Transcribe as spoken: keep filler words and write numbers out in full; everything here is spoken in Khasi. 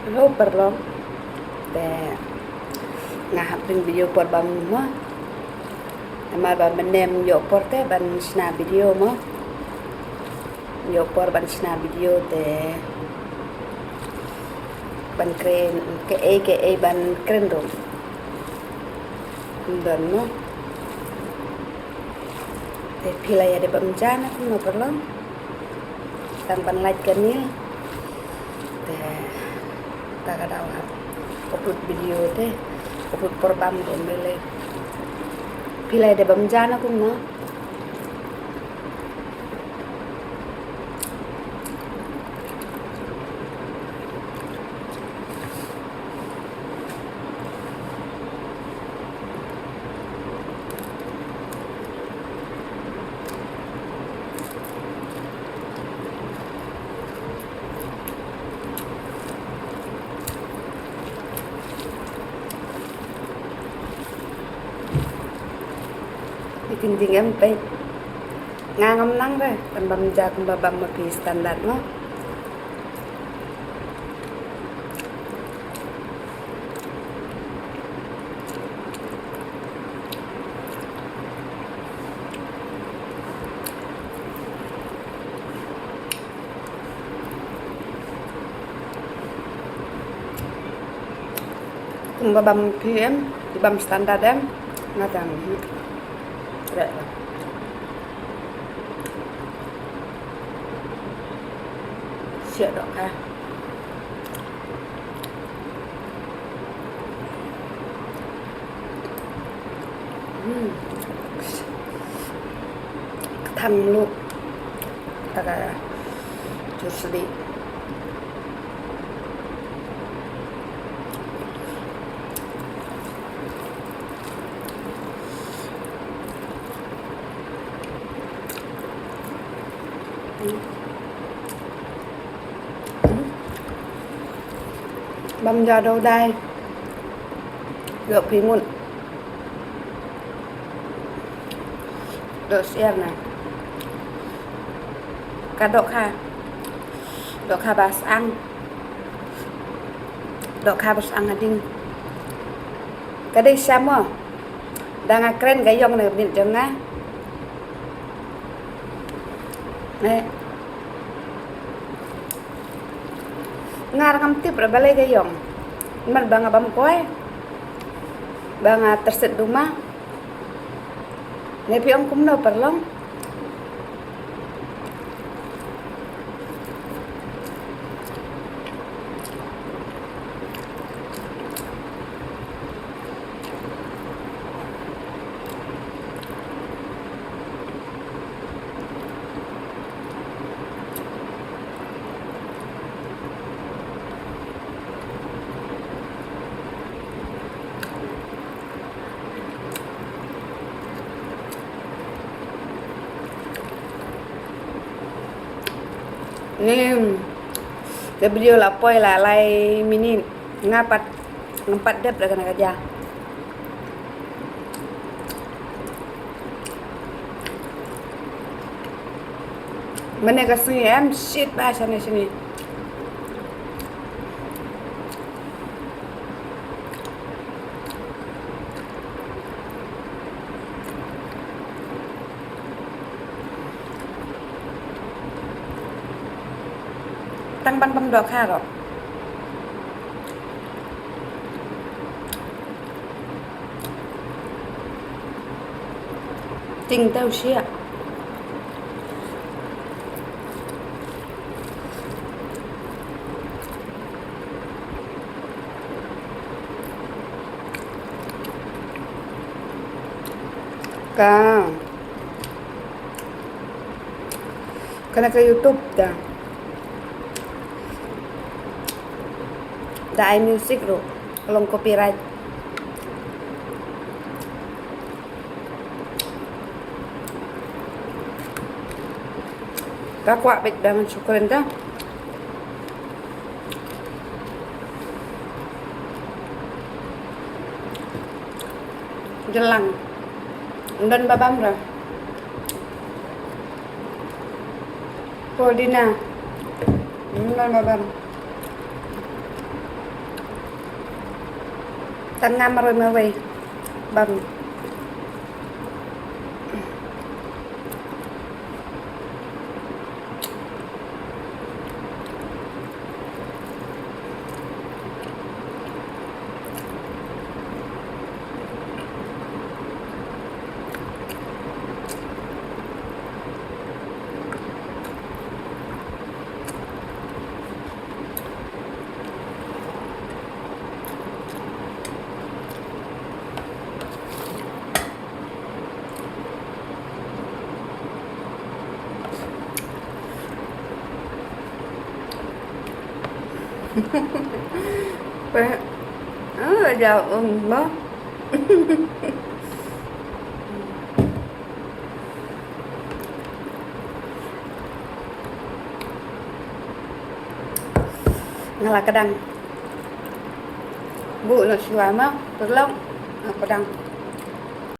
Hello paralok. Te nga hap ring video por bam mo. Namar ba mynne ym ïoh por te ban shna video mo. Ym ïoh por ban shna video te ban kren kaei kaei ban kren ruh. Ym don mo. Te phi la ïa dep bam ja na kumno paralok. Tang ban like kane. Te ta ka daw hap upload video te upload por bam ruh ym lei. Phi la ïa dep bam ja na kumno. Ïa kin jingem peit. Nga ngam nang re, kan bam ja kumba bam ma phi standard mo. Kumba bam phi em, phi bam standard em, nga tang. Re. Siap dok ah. Hmm. Kthang lu. Kata ka jur sdi. Bam ja dau dai. Gak pingut. Dok siar na. Ka dok ha. Dok ha bas ang. Dok ha bas ang ading. Ka dei siamo. Da nga kren ka ïong na ka bnit jong nga. Ne. Nga ngam tip re balei ka ïong. Namar ba nga bam kwai. Ba nga tyrset duma. Ne phi ong kumno paralok. Ni ka video la poi la lai minit. Nga pat ngam pat dep da kane ka ja. Mane ka sngi em shit ba shane shane. Tang ban bam dohkha ruh. Ting tau shia. Ka. Kane ka YouTube da. Da ai music ruh. Ka long copyright. Ka kwah beit ba ngan shu kren da. Jylang. Ym don ba bam ra. Ko Dina. Ym don ba bam. Tang ngam marwei marwei. Bam. Peh. Ah, jauh, um, bah. Nga la kdang. Buh noh shuwa ma, paralok. Nga kdang.